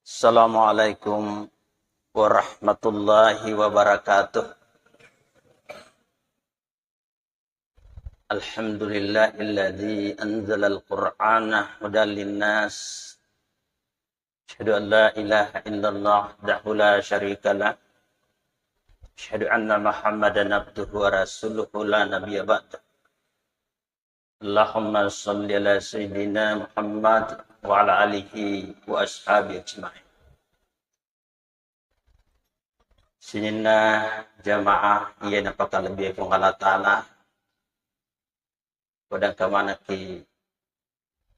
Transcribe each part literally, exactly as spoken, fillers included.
Assalamualaikum warahmatullahi wabarakatuh. Alhamdulillahilladzi anzalal Qur'ana hudan linnas. Asyhadu an la ilaha illallah wahdahu la syarika lah. Asyhadu anna Muhammadan abduhu wa rasuluhu la nabiyya ba'dah. Allahumma shalli ala sayyidina Muhammad wa ala alihi wa ashabihi ajma'in. Sininna jamaah iya napakalebbié Puang Allah Ta'ala, kodang kamanaki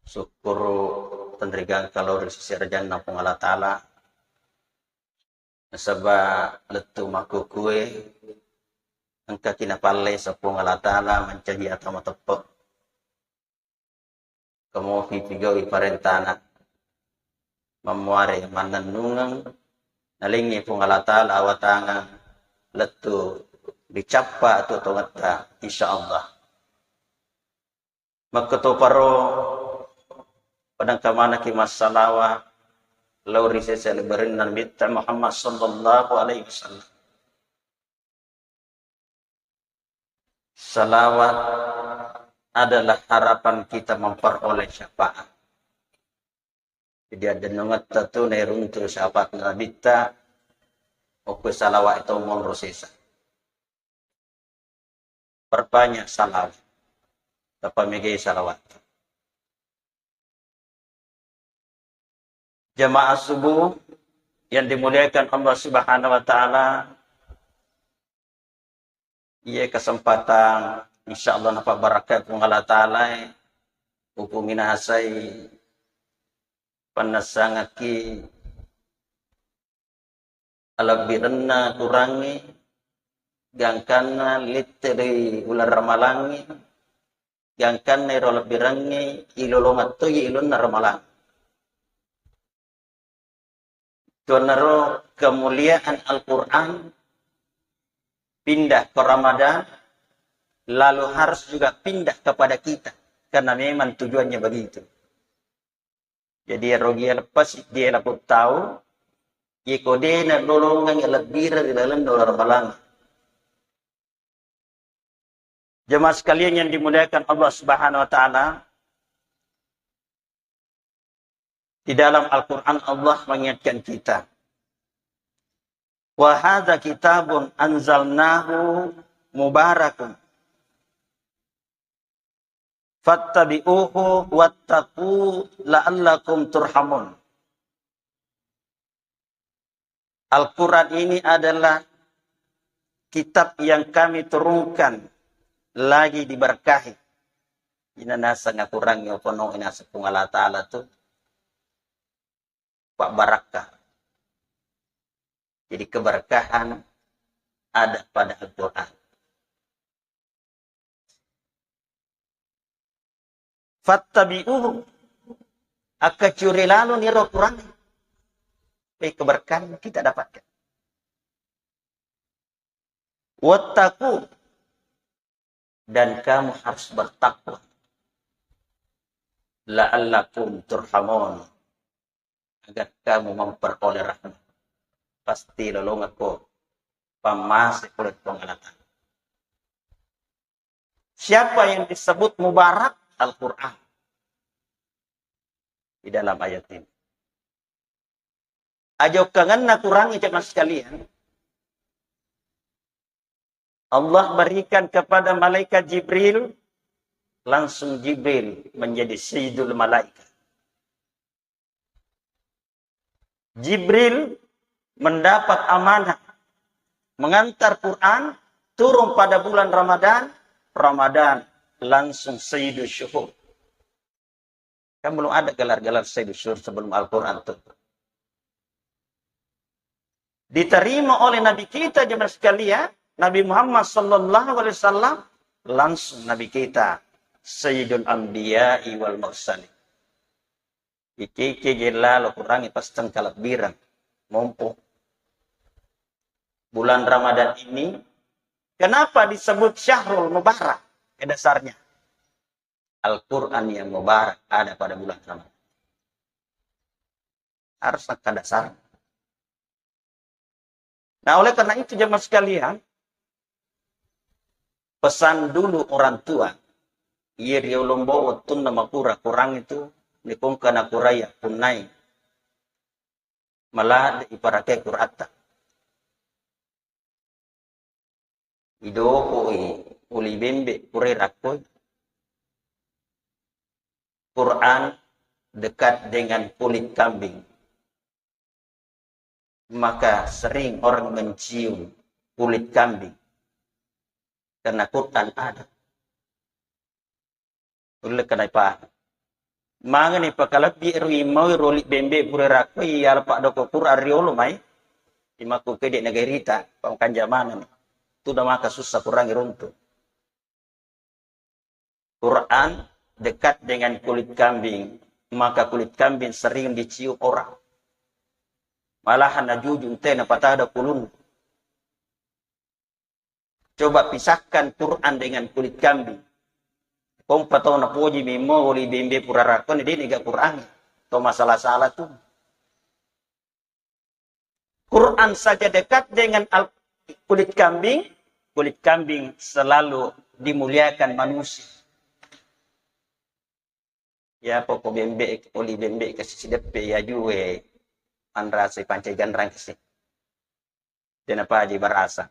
sukkuru tenrigangka lao ri sisi arajanna Puang Allah Ta'ala, nasaba lettu makkukue engkaki napallesa Puang Allah Ta'ala mancaji ata mateppe. Kamopi pigau'i parentana, mammuare mannennungeng, nalengngi Puang Allah Ta'ala awatangang lettu ricappa atuo-tuongetta, insyaallah. Makkotoparo padangka manaki massalawa lao ri sese alebbirenna Nabitta Muhammad sallallahu alaihi wasallam. Salawat adalah harapan kita memperoleh syafaat. Jadi addennungetta tu nairuntu syafaat Nabitta, okko salawat itu monro sesa. Perbanyak salawat. Tapamegai salawat. Jamaah subuh yang dimuliakan Allah Subhanahu wa Ta'ala, iya kesempatan insyaallah napabbarakka Puang Allah Ta'ala, uku minasai pannessangekki alebbirenna kurangnge, gangkanna lette ri uleng ramalangnge, gangkanna ero alebbirengnge ilolongeng toi ilonna ramalang. Tuannaro kemuliaan Al-Quran pindah ke Ramadan, lalu harus juga pindah kepada kita, karena memang tujuannya begitu. Jadi, ero gia leppasi dia laku tau, iko de nalolongeng lebbireng ri laleng dolar balang. Jemaah sekalian yang dimuliakan Allah Subhanahu wa Ta'ala, di dalam Al-Quran Allah mengingatkan kita, "Wa hadza kitabun anzalnahu mubarakun. Fattabi'uhu wattaqu la'allakum turhamun." Al-Quran ini adalah kitab yang kami turunkan, lagi diberkahi. Ina naseng Al-Quran yang penuh ina sepung Allah Ta'ala tu, Pak Barakah. Jadi keberkahan ada pada Al-Quran. Fattabi'uhu. Akkacuri lalo niro Quran. Eh, keberkahan kita dapatkan. Wattaqu. Dan kamu harus bertakwa. La'allakum turhamun. Agar kamu memperoleh rahmat. Pasti lolongekko pammase oleh Puang Allah Ta'ala. Siapa yang disebut mubarak? Al-Quran. Di dalam ayat ini. Ajokkangenna Quran, jemaah sekalian, Allah berikan kepada malaikat Jibril, langsung Jibril menjadi sayyidul malaikat. Jibril mendapat amanah mengantar Quran turun pada bulan Ramadan, Ramadan langsung sayyidus syuhur. Kan belum ada gelar-gelar sayyidus syuhur sebelum Al-Quran tuh. Diterima oleh Nabi kita, jemaah sekalian, Nabi Muhammad sallallahu alaihi wasallam, langsung Nabi kita, Sayyidul Anbiya'i wal Mursalin. Ike-ike gella lo Quran pas tengkalebbireng. Mompo. Bulan Ramadan ini, kenapa disebut syahrul mubarak? Dasarnya, Al-Quran yang mubarak ada pada bulan Ramadan. Harus nakkadasar. Nah, oleh karena itu, jemaah sekalian, pesan dulu orang tua. Iya, riolombo wettunna makura Quran itu, nikongka nakuraya punnai. Malah iparake Quratta. Idopoi uli bembe pura rakkoi. Quran dekat dengan kulit kambing. Maka sering orang mencium kulit kambing. Karena Quran ada. Ulle kenai paham. Mangani pakalebbi ero imau ero oli bembe pura rakkoi, iya lepa doko Quran riolo mai. Imakku kede nagarita, pamakan jamanan. Tu maka susah Quran iruntu. Quran dekat dengan kulit kambing, maka kulit kambing sering dicium orang. Malahan najujung te napatada kulun. Coba pisahkan Quran dengan kulit kambing. Kompa tau napoji mimmo oli bembe pura rakkoi, de niga Quran. To masalah-salah tu. Quran saja dekat dengan al-, kulit kambing, kulit kambing selalu dimuliakan manusia. Ya, poko bembe, oli bembe kasi sideppe ya jue. Anrasai pancai ganrang kasi. Tena paji barasa.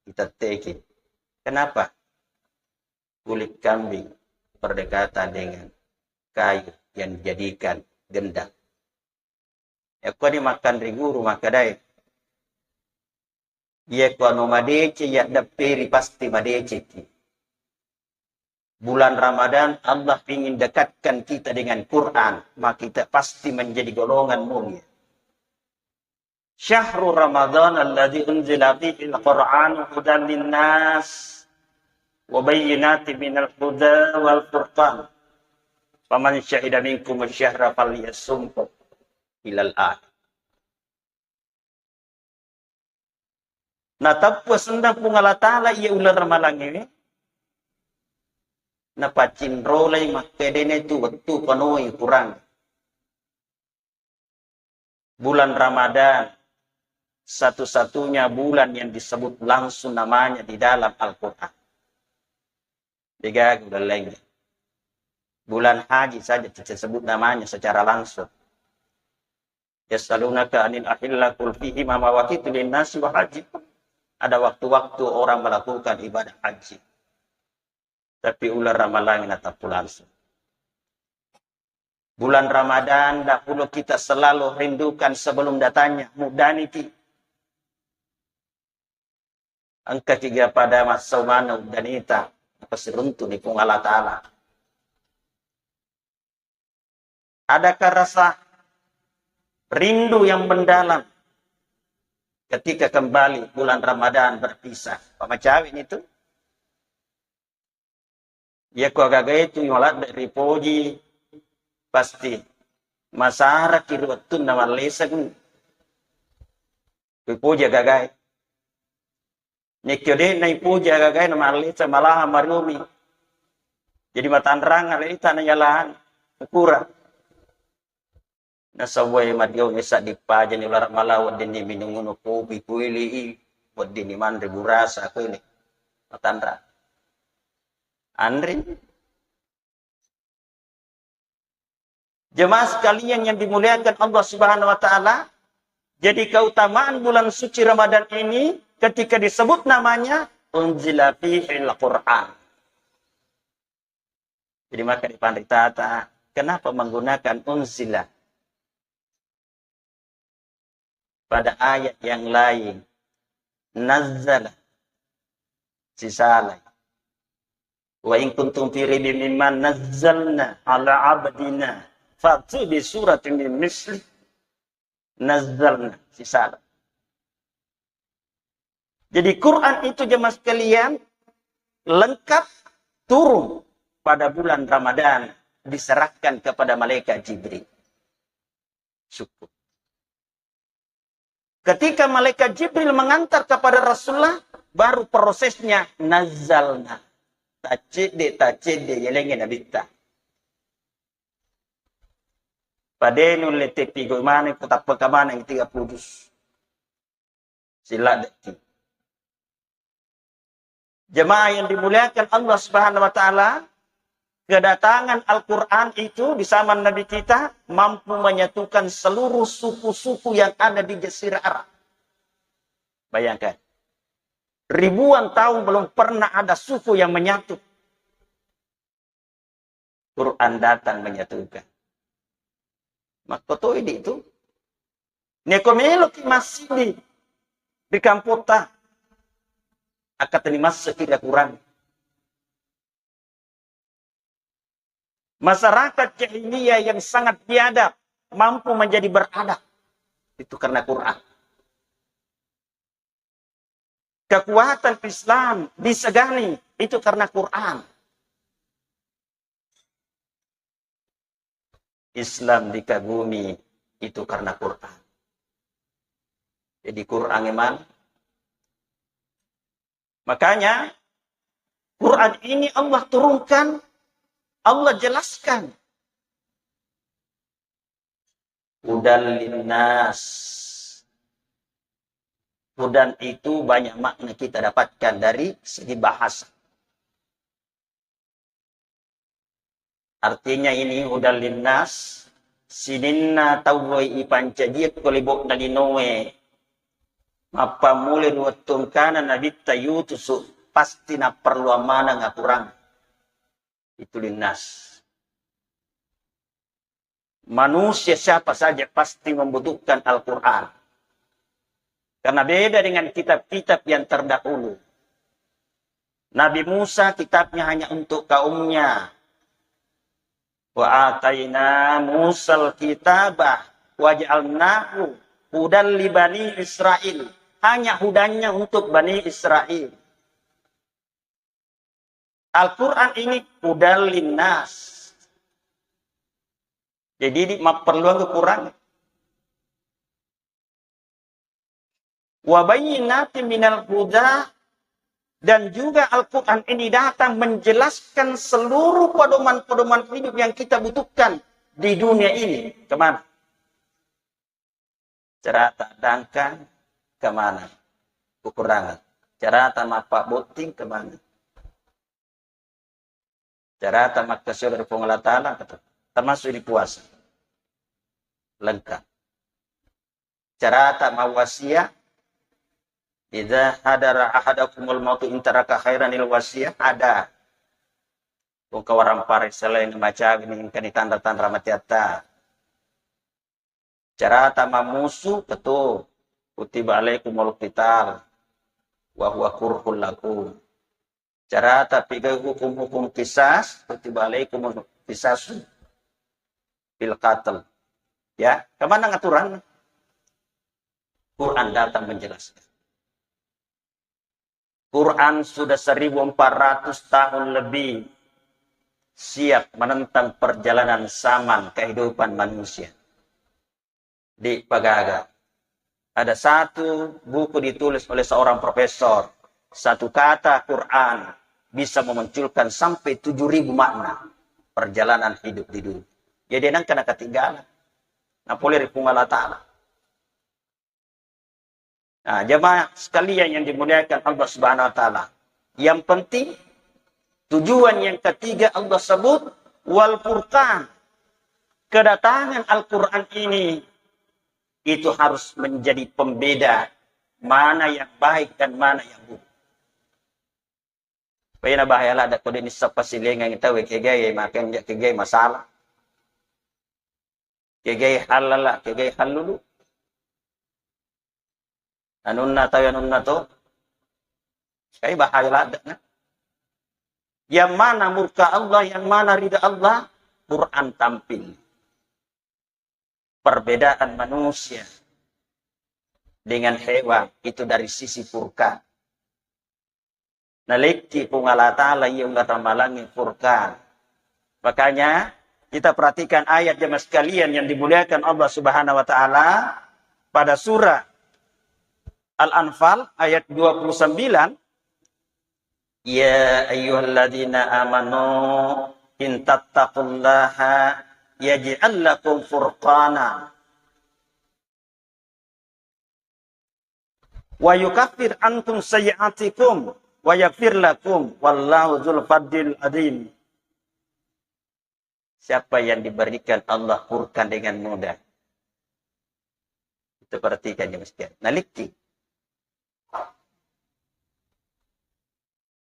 Itetteki. Kenapa? Kulit kambing berdekatan dengan kayu yang dijadikan gendang. Yakko ni makan ri guru makkedai, iya ko anu madeceng, ya depperi pasti madecengki. Bulan Ramadan, Allah ingin dekatkan kita dengan Quran, maka kita pasti menjadi golongan mulia. Syahru Ramadan alladzi unzila fihi al-Qur'anu hudan linnas wa bayyinatin minal huda wal furqan. Faman syahida minkum syahra falyasumhu ilal akhir. Natappu sendang Puang Allah Ta'ala iya uleng ramalangnge, napacinrolai makkedene tu wettu panoi Quran. Bulan Ramadan satu-satunya bulan yang disebut langsung namanya di dalam Al-Quran. Degaga bulan lainnya. Bulan haji saja disebut namanya secara langsung. Yas'alunaka anil ahilla qul fihima mawaqitu linnasi wa haji. Ada waktu-waktu orang melakukan ibadah haji. Tapi uleng ramalang natappu langsung. Bulan Ramadan dahulu kita selalu rindukan sebelum datangnya. Muddaniki. Engka tiga pada masa umana uddanita, apa siruntu ni Puang Allah Ta'ala. Adakah rasa rindu yang mendalam ketika kembali bulan Ramadan berpisah? Pamacawi ni tu. Iya ko agaga itu maladde ripoji, pasti masaraki ri wettunna malleseng. Ripoji agagae. Nekkio de' naipoji agagae na malleseng, malaha mariomi. Jadi matanrang aleta na yalan. Ukura. Nasawwae madio mesa dipajani ulara mala weddinni minunguno kopi kuili i, weddinni manre burasa kuili. Matanrang. Anre. Jemaah sekalian yang dimuliakan Allah Subhanahu wa Ta'ala, jadi keutamaan bulan suci Ramadan ini, ketika disebut namanya, unzila fihil Qur'an. Jadi, maka dipanritata, kenapa menggunakan unzila? Pada ayat yang lain, nazzala, sisalai. Wa in kuntum fi raibin mimma nazzalna ala abdina fa'tu bi suratin min misli. Nazzalna, sisalai. Jadi Quran itu jemaah sekalian lengkap turun pada bulan Ramadan, diserahkan kepada malaikat Jibril. Syukur. Ketika malaikat Jibril mengantar kepada Rasulullah, baru prosesnya nazzalna. Tacedde, tacedde, yelenge nabitta. Padenu lete pigo maneng, kutappa kamaneng tiga puluh juz. Sila detik. Jemaah yang dimuliakan Allah Subhanahu wa Ta'ala, kedatangan Al-Quran itu di zaman Nabi kita mampu menyatukan seluruh suku-suku yang ada di Jazirah Arab. Bayangkan, ribuan tahun belum pernah ada suku yang menyatu. Quran datang menyatukan. Makkotoi di itu. Neko meloki masjid di, di kampota, akateni masuk tidak kurang. Masyarakat jahiliyah yang sangat biadab mampu menjadi beradab. Itu karena Quran. Kekuatan Islam disegani itu karena Quran. Islam dikagumi itu karena Quran. Jadi Quran memang. Makanya Quran ini Allah turunkan, Allah jelaskan. Hudal linnas. Hudan itu banyak makna kita dapatkan dari segi bahasa. Artinya ini hudal linnas, sininna tauwe ipancajiakko lebo'na linoe. Mappammula ri wettu engkana Nabitta Yusuf, pasti napperluang maneng akurang. Itu linnas. Manusia siapa saja pasti membutuhkan Al-Quran. Karena beda dengan kitab-kitab yang terdahulu. Nabi Musa kitabnya hanya untuk kaumnya. Wa ataina Musal kitabah waj'alnahu hudan li Bani Israel. Hanya hudannya untuk Bani Israel. Al-Quran ini hudan linnas. Jadi, di mapperluang kekurangan. Wa bayyinatin minal huda, dan juga Al-Quran ini datang menjelaskan seluruh pedoman-pedoman hidup yang kita butuhkan di dunia ini. Kemana? Cerata dangkang kemana? Kekurangan. Cerata mappabbotting kemana? Cerata makkasiwiang ri Puang Allah Ta'ala, termasuk ini puasa. Lengkap. Cerata mawwasia, idza hadara ahadakumul mautu in taraka khairanil wasiyah, ada. Kung kawarang pare selain macawi ni engkani tanra-tanra matiatta. Carata mammusu, ketu, kutiba alaikumul qital wa huwa kurhul lakum. Carata pigai hukum-hukum kisas, kutiba alaikumul kisasu fil qatl. Ya, kemana aturan? Quran datang menjelaskan. Quran sudah seribu empat ratus tahun lebih siap menentang perjalanan zaman kehidupan manusia. Di pagaga. Ada satu buku ditulis oleh seorang profesor. Satu kata Quran bisa memunculkan sampai tujuh ribu makna perjalanan hidup di dunia. Jadi, nang kena ketinggalan. Nah, boleh ri Puang Allah Ta'ala. Nah, jemaah sekalian yang dimuliakan Allah Subhanahu wa Ta'ala. Yang penting, tujuan yang ketiga Allah sebut, wal furqan. Kedatangan Al-Quran ini, itu harus menjadi pembeda mana yang baik dan mana yang buruk. Paina bahaya ladda ko deni sappa silengang tau kegai makan kegai masalah. Kegai halala, kegai halulu. Anunna tau anunna to. Kai bahaya ladda na. Yang mana murka Allah, yang mana ridha Allah, Quran tampil. Perbedaan manusia dengan hewan itu dari sisi furqan. Nalekki Puang Allah Ta'ala iya unggatamalangi furqan. Makanya kita perhatikan ayat jemaah sekalian yang dimuliakan Allah Subhanahu wa Ta'ala pada surah Al-Anfal ayat dua puluh sembilan. Ya ayyuhalladzina amanu in tattaqullaha yaj'al lakum furqana wa yukaffir ankum sayyi'atikum wa yaghfir lakum wallahu dzul fadlil adzim. Siapa yang diberikan Allah Furqan dengan mudah? Itu perhatikan ya, Mas. Nalikki.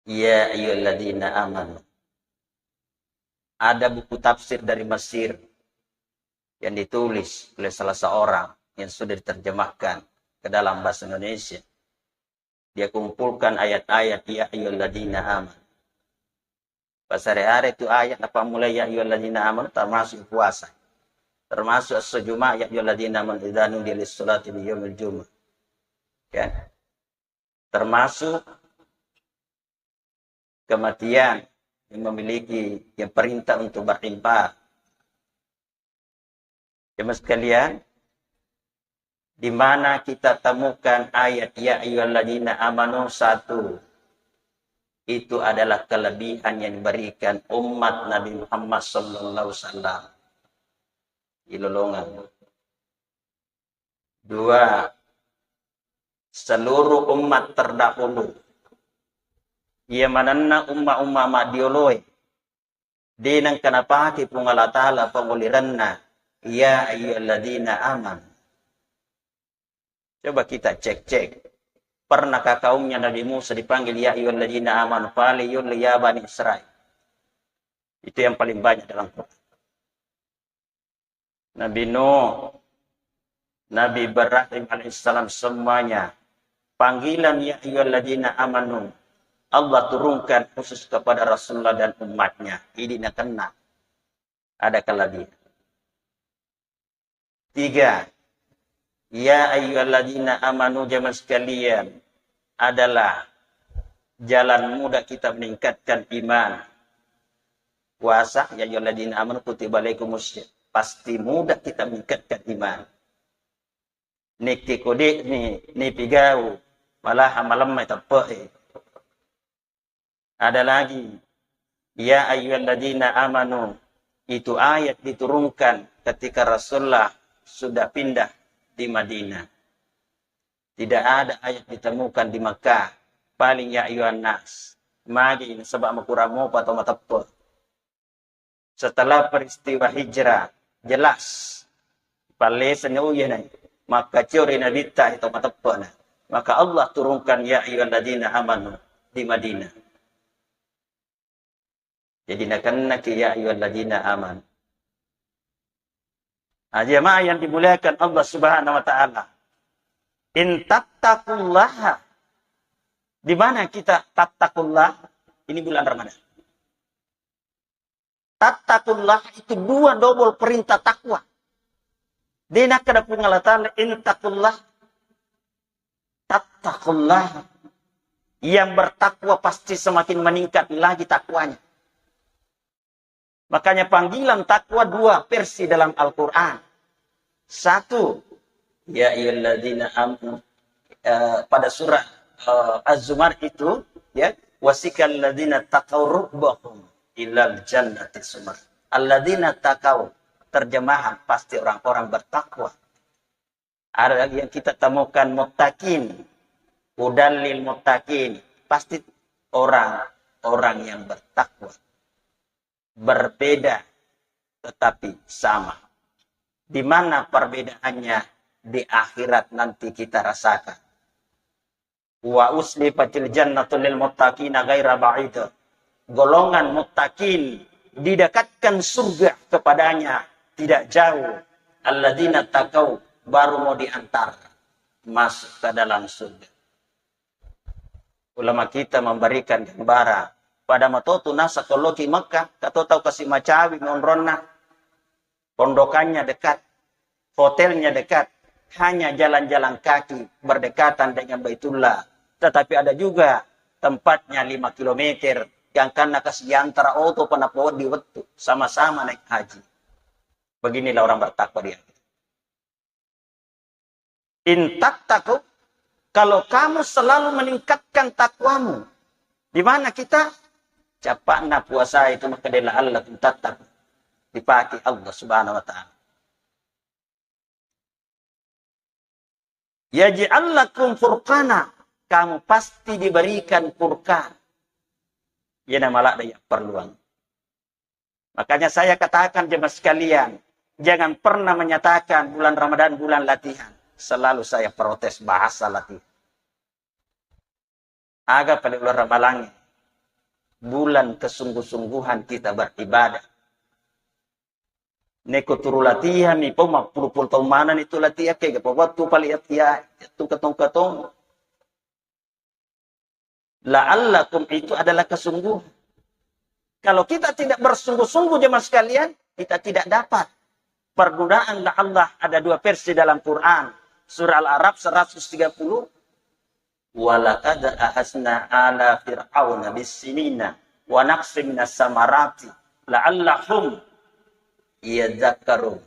Ya ayyuhalladzina amanu. Ada buku tafsir dari Mesir yang ditulis oleh salah seorang yang sudah diterjemahkan ke dalam bahasa Indonesia. Dia kumpulkan ayat-ayat ya ayyuhalladzina amanu. Pas hari-hari itu ayat apa mulai ya ayyuhalladzina amanu termasuk puasa. Termasuk as-sujuma ya ayyuhalladzina amanu idza nudiya lis-salati min yaumil jumu'ah. Ya. Termasuk kematian yang memiliki yang perintah untuk berinfak. Jemaah sekalian, di mana kita temukan ayat ya ayyuhalladzina amanu satu, itu adalah kelebihan yang diberikan umat Nabi Muhammad sallallahu alaihi wasallam di lolongan. Dua, seluruh umat terdahulu. Iya manenna umma-umma maddioloe. De nengka napake Puang Allah Ta'ala penguliranna, ya ayyuhalladzina amanu. Coba kita cek-cek. Pernahkah kaumnya Nabi Musa dipanggil, ya ayyuhalladzina amanu, fala yu'lu ya bani Israil. Itu yang paling banyak dalam Quran. Nabi Nuh, Nabi Ibrahim alaihissalam, semuanya. Panggilan ya ayyuhalladzina amanu Allah turunkan khusus kepada Rasulullah dan umatnya. Ini nakena ada kelebihan. Tiga, ya ayyuhalladzina amanu, jamaah sekalian, adalah jalan mudah kita meningkatkan iman. Puasa, ya ayyuhalladzina amanu kutiba alaikumus, pasti mudah kita meningkatkan iman. Niki kodi ni, ni pigau, malah malemma teppe. Ada lagi, ya ayyuhalladzina amanu, itu ayat diturunkan ketika Rasulullah sudah pindah di Madinah. Tidak ada ayat ditemukan di Makkah. Paling ya ayyuhan nas. Magi nasaba makurang mopa to mateppe. Setelah peristiwa hijrah, jelas. Pallesani uyana. Makkaciori Nabitta to mateppena. Maka Allah turunkan ya ayyuhalladzina amanu di Madinah. Jadi nakennaki ya ayyuhalladzina amanu. Nah, jemaah yang dimuliakan Allah Subhanahu wa Ta'ala. In tattaqullaha. Di mana kita tattaqullah? Ini bulan Ramadan. Tattaqullah itu dua double perintah takwa. De nakkeda Puang Allah Ta'ala, in tattaqullah, tattaqullah. Yang bertakwa pasti semakin meningkat lagi takwanya. Makanya panggilan takwa dua versi dalam Al-Quran. Satu, ya ayyuhalladzina amanu, eh, pada surah, eh, Az-Zumar itu, ya, wasiqal ladzina taqaw rabbahum ilal jannati zumar. Alladzina taqaw, terjemahan pasti orang-orang bertakwa. Ada lagi yang kita temukan muttaqin, hudal lil muttaqin, pasti orang-orang yang bertakwa. Berbeda tetapi sama. Di mana perbedaannya? Di akhirat nanti kita rasakan. Wa uslifatil jannatu lil muttaqina ghaira ba'id. Golongan muttaqin didekatkan surga kepadanya tidak jauh. Alladzina taqau, baru mau diantar masuk ke dalam surga. Ulama kita memberikan gambaran. Pada matotu nasa koloki Mekah, kato tau kasi macawi monronna. Pondokannya dekat, hotelnya dekat, hanya jalan-jalan kaki berdekatan dengan Baitullah. Tetapi ada juga tempatnya lima kilometer, yang karena kasi antara oto panapo di wettu, sama-sama naik haji. Beginilah orang bertakwa dia. In tattaqu, kalau kamu selalu meningkatkan takwamu, di mana kita? Capakna puasa itu maka dela Allah tattaqu. dipake Allah Subhanahu wa Ta'ala. Yaj'al lakum furqana, kamu pasti diberikan furqan. Iyana maladde yapparelluang. Makanya saya katakan jemaah sekalian, jangan pernah menyatakan bulan Ramadan bulan latihan. Selalu saya protes bahasa latihan. Aga pale uleng ramalangnge? Bulan kesungguh-sungguhan kita beribadah. Neko turu latihan mi pau mappulu-pulu taung maneng itu latihan, kega pau wettu pale iya, iya, tu katong-katong. La'allakum itu adalah kesungguhan. Kalau kita tidak bersungguh-sungguh, jemaah sekalian, kita tidak dapat. Pergunaan la'alla ada dua versi dalam Quran. Surah Al-Araf seratus tiga puluh, "Walaqad akhazna ala fir'auna bissinina wa naqsim minas samarati la'allahum yadzakkarun."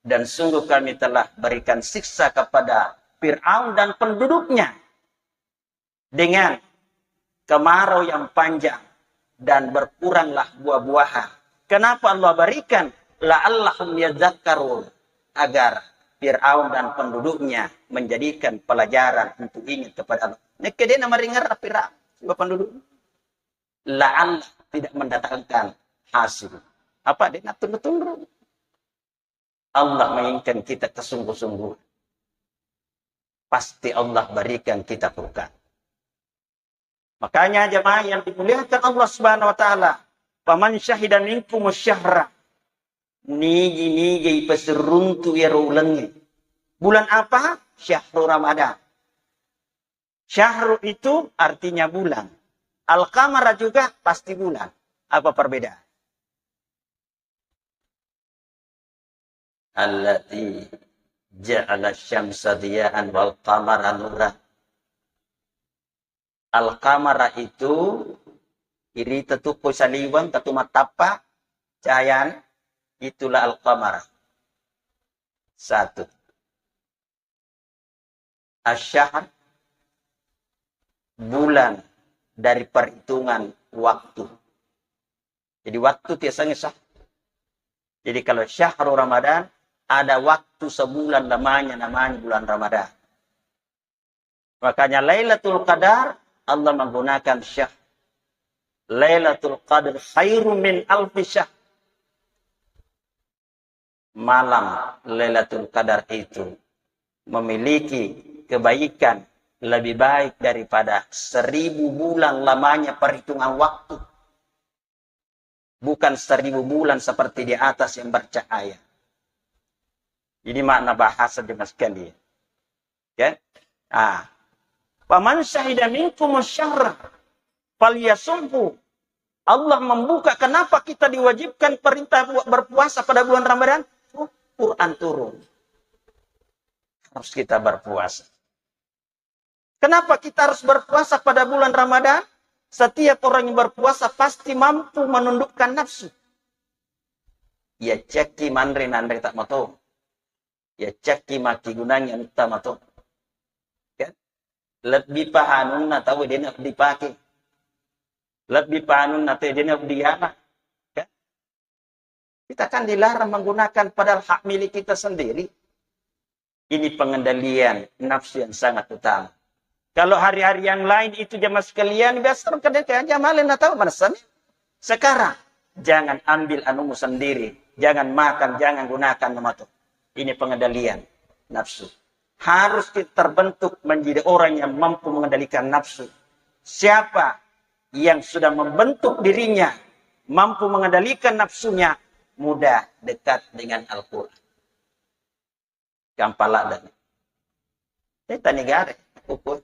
Dan sungguh kami telah berikan siksa kepada Fir'aun dan penduduknya dengan kemarau yang panjang dan berkuranglah buah-buahan. Kenapa Allah berikan? La'allahum yadzakkarun, agar Fir'aun dan penduduknya menjadikan pelajaran untuk ingat kepada Allah. Nekke de' namaringerra Fir'aun sibawa penduduk. La'alla tidak mendatangkan hasil. Apa de' nattunru-tunru? Allah menginginkan kita kesungguh-sungguhan. Pasti Allah berikan kita furqan. Makanya jemaah yang dimuliakan Allah Subhanahu wa Ta'ala, "Faman syahida minkumus syahra." Nigi-nigi ipasiruntu iyaro ulengnge. Bulan apa? Syahru Ramadan. Syahru itu artinya bulan. Al-qamara juga pasti bulan. Apa perbedaan? Alladzi ja'ala syamsa diya'an wal qamara nura. Al-qamara itu irita tu ko saliweng, katu mattappa cahayana, itulah al-qamara. Satu. Asy-syahr, bulan dari perhitungan waktu. Jadi waktu tiasangnge sah. Jadi kalau syahru Ramadan, ada waktu sebulan lamanya namanya bulan Ramadan. Makanya Lailatul Qadar, Allah menggunakan syahr. Lailatul Qadar khairum min alfi syahr. Malam Lailatul Qadar itu memiliki kebaikan lebih baik daripada seribu bulan lamanya perhitungan waktu. Bukan seribu bulan seperti di atas yang bercahaya. Ini makna bahasa jemaah sekalian. Ya. Ah. "Faman syahida minkumus syahra falyasumhu." Allah membuka kenapa kita diwajibkan perintah bu-, berpuasa pada bulan Ramadan. Oh, Quran turun. Harus kita berpuasa. Kenapa kita harus berpuasa pada bulan Ramadan? Setiap orang yang berpuasa pasti mampu menundukkan nafsu. Ya cekki manre nanre tak mato. Ya cekki makkigunangi anutta mato. Kan? Lebbi pahanunna tau dena dipake. Lebbi pahanunna tau dena diana. Kan? Kita kan dilarang menggunakan padahal hak milik kita sendiri. Ini pengendalian nafsu yang sangat utama. Kalau hari-hari yang lain itu jamaah sekalian, biasa orang kadang kayak aja malah nggak tahu mana sana. Sekarang, jangan ambil anumu sendiri. Jangan makan, jangan gunakan nama tuh. Ini pengendalian nafsu. Harus kita terbentuk menjadi orang yang mampu mengendalikan nafsu. Siapa yang sudah membentuk dirinya, mampu mengendalikan nafsunya, mudah dekat dengan Al-Quran. Gampang ladde. Eh, tanigare, ukur.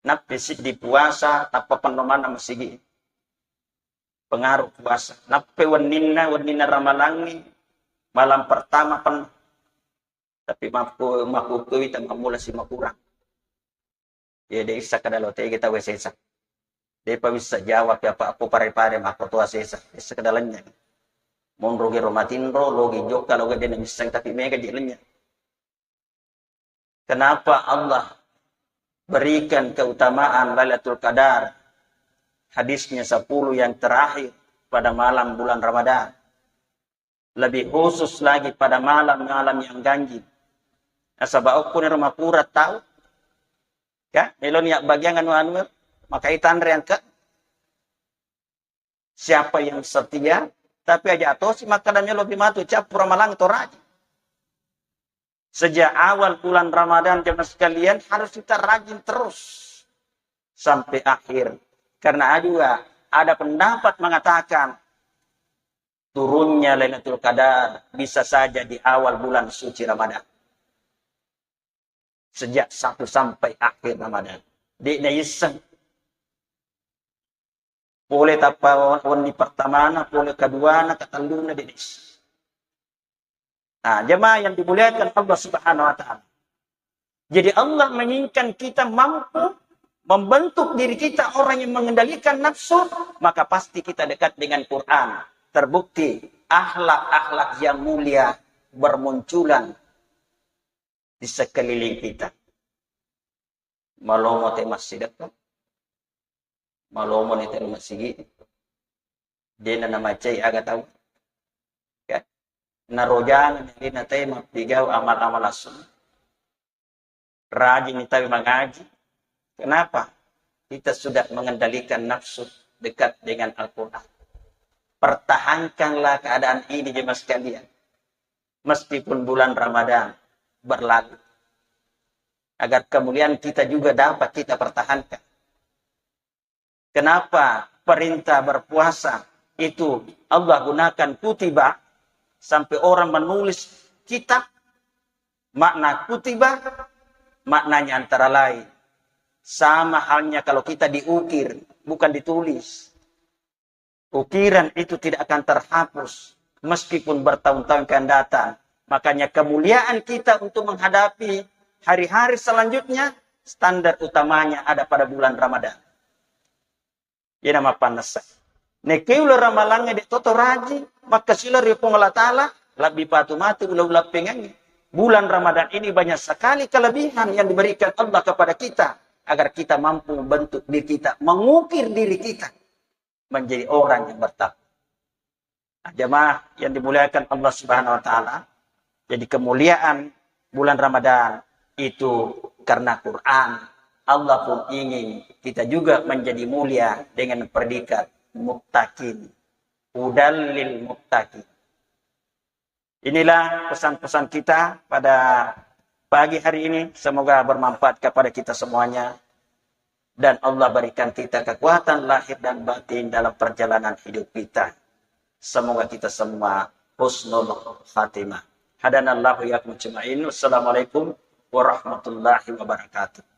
Nappi siddi puasa, tappa penno maneng masigi. Pengaruh puasa. Nappe wenninna, wenninna ramalangi, malam pertama penno. Tapi makku, makkukkui tamammula simakurang. Iya, de' issakada lo tege tau sesa. De'pa wissa jawab apa, apa pare-pare makkotoa sesa. Issakada lenya. Monrogi ro matinro, logi jokka, logi de' namisseng, tapi mega je lenya. Kenapa Allah berikan keutamaan Lailatul Qadar? Hadisnya sepuluh yang terakhir. pada malam bulan Ramadan. Lebih khusus lagi pada malam-malam yang ganjil. Nasaba okko ni rumah pura tau, ya, melo ni abbagiang anu-anu, maka itanre angka siapa yang setia, tapi aja atosi makkada melo pi matu cappura malang to rajin. Sejak awal bulan Ramadan, jemaah sekalian, harus kita rajin terus sampai akhir. Karena ada juga, ada pendapat mengatakan turunnya Lailatul Qadar bisa saja di awal bulan suci Ramadan. Sejak satu sampai akhir Ramadan. De'na isseng. Pole tappa wenni pertamana, pole keduana, ketelluna, de'na isseng. Nah, jemaah yang dimuliakan Allah Subhanahu wa Ta'ala. Jadi, Allah menginginkan kita mampu membentuk diri kita orang yang mengendalikan nafsu, maka pasti kita dekat dengan Quran. Terbukti, akhlak-akhlak yang mulia bermunculan di sekeliling kita. Malomo te massidekka, malomo ni te masigi, dena namacai aga tau. Ya. Narojana ni te mappigau amal-amal sunnah. Rajin ni tau mengaji. Kenapa? Kita sudah mengendalikan nafsu dekat dengan Al-Quran. Pertahankanlah keadaan ini, jemaah sekalian. Meskipun bulan Ramadan berlalu. Agar kemuliaan kita juga dapat kita pertahankan. Kenapa perintah berpuasa itu Allah gunakan kutiba sampai orang menulis kitab? Makna kutiba, maknanya antara lain. Sama halnya kalau kita diukir, bukan ditulis. Ukiran itu tidak akan terhapus meskipun bertahun-tahun akan datang. Makanya kemuliaan kita untuk menghadapi hari-hari selanjutnya, standar utamanya ada pada bulan Ramadan. Iyana mappannessa. Nekke uleng ramalangnge de' toto raji, makkasila ri Puang Allah Ta'ala, lebbi patu matu uleng-uleng pengengnge. Bulan Ramadan ini banyak sekali kelebihan yang diberikan Allah kepada kita, agar kita mampu membentuk diri kita, mengukir diri kita menjadi orang yang bertakwa. Nah, jemaah yang dimuliakan Allah Subhanahu wa Ta'ala, jadi kemuliaan bulan Ramadan itu karena Quran. Allah pun ingin kita juga menjadi mulia dengan predikat muttaqin. Hudal lil muttaqin. Inilah pesan-pesan kita pada pagi hari ini. Semoga bermanfaat kepada kita semuanya. Dan Allah berikan kita kekuatan lahir dan batin dalam perjalanan hidup kita. Semoga kita semua husnul khatimah. Hadanallahu iyyakum ajma'in. Wassalamualaikum warahmatullahi wabarakatuh.